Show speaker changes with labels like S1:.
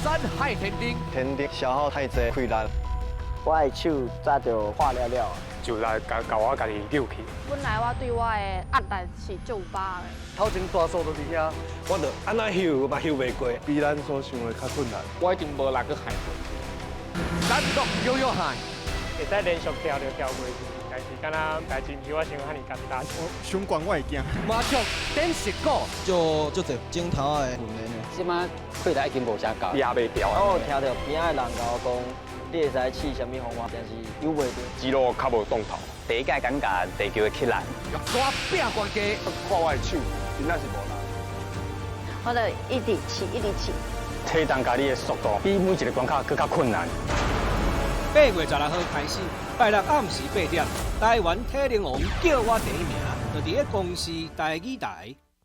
S1: 山海天顶。
S2: 天頂消耗太濟氣力。
S3: 我的手早就化了了。
S4: 就來共共我家己扭去。
S5: 本來我對我的壓力是足有把握的。
S6: 頭前大數都佇遐，
S7: 我就按怎游嘛游袂過。
S8: 比咱所想的較困難。
S9: 我已經無力去害過。
S1: 咱國搖搖海。
S4: 會使連續跳就跳過去，但是敢若代誌毋是我想遐爾簡單。
S8: 我傷懸我會驚。
S1: 麻將電視股。
S10: 就足濟鏡頭的訓練的。
S11: 這馬氣力已經無啥夠。
S9: 壓袂牢。
S3: 我有聽著邊仔的人共我講，你會使試啥物方法，但是游袂著。
S9: 肌肉較無動頭。
S11: 第一屆感覺地球的氣力。
S1: 玉山拼關機。
S8: 看我的手，真正是無力。
S5: 我就一直試，一直試。
S4: 體重佮你的速度比每一個關卡閣較困難。
S12: 8月16號開始，拜六暗時8點，台灣體能王叫我第一名，就佇咧公視台語台。